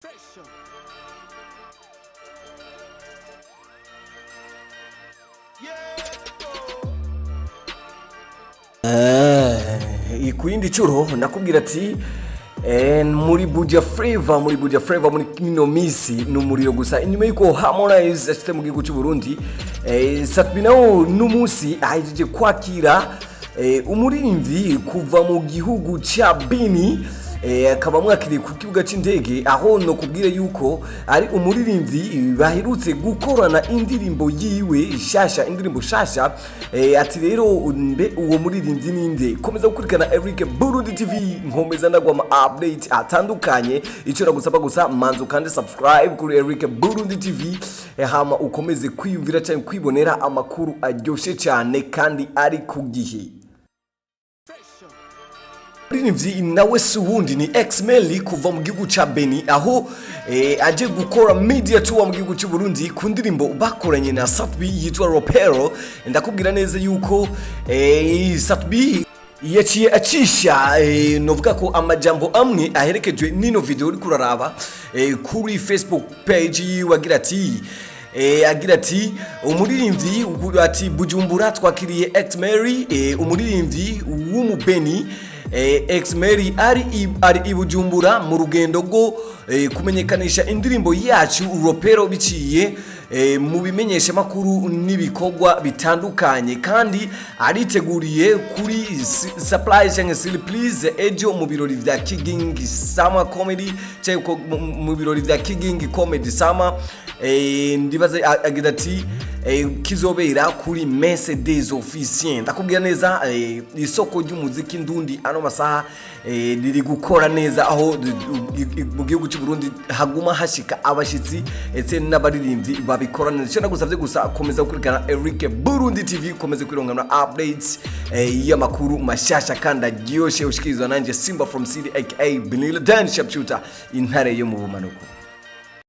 Ku yindi curo nakubwira ati muri Buja Flavor, muri Buja Flavor muri ino misi ni umuriro gusa. Inyuma yuko Harmonize ashitse mu gihugu cy'u Burundi, Sat-B nawo n'umunsi ahejeje kwakira umuririmbyi kuva mu gihugu ca Bini, akaba mwakiriye ku kibuga c'indege, aho no kubwira yuko ari umuririmbyi baherutse gukorana indirimbo yiwe shasha, indirimbo shasha. Ati rero mbe uwo muririmbyi ninde? Komeza gukurikirana Eric Burundi TV, nkomeza ndagwa ama update atandukanye. Icyo nagusaba gusa, manzu kandi subscribe kuri Eric Burundi TV, hama ukomeze kwiyumvira cyangwa kwibonera amakuru aryoshe cyane kandi ari ku gihe. Muririmbyi nawe si uwundi, ni X-Meli kuva mu gihugu ca Beni, aho aje gukora media tour mu gihugu cy'u Burundi ku ndirimbo bakoranye na Sat-B yitwa Ropero. Ndakubwira neza yuko Sat-B yaciye acisha, novuga ko amajambo amwe aherekejwe n'ino video uri kuraraba, kuri Facebook page yiwe, agira ati umuririmbyi, ati Bujumbura twakiriye X-Mary, umuririmbyi w'umubeni. X-Mary ari i Bujumbura mu rugendo rwo kumenyekanisha indirimbo yacu Ropero biciye mu bimenyesha makuru n'ibikorwa bitandukanye, kandi ariteguriye kuri surprise cyangwa surprise ejo mu birori vya Kigingi Summer Comedy cyangwa mu birori vya Kigingi Comedy Summer. Ndibaza agira ati kizobera kuri Messe des Officiers. Ndakubwira neza, isoko ry'umuziki ndundi ano masaha riri gukora neza, aho mu gihugu cy'u Burundi haguma hashika abashitsi ndetse n'abaririmbyi babikora neza. Icyo nagusavye gusa, komeza gukurikirana Eric Burundi TV, komeze kwirongana updates y'amakuru mashasha kandi aryoshe, ushikirizwa nanje Simba from City aka Benil Dan Sharpshooter, intare yo mu bumanuko.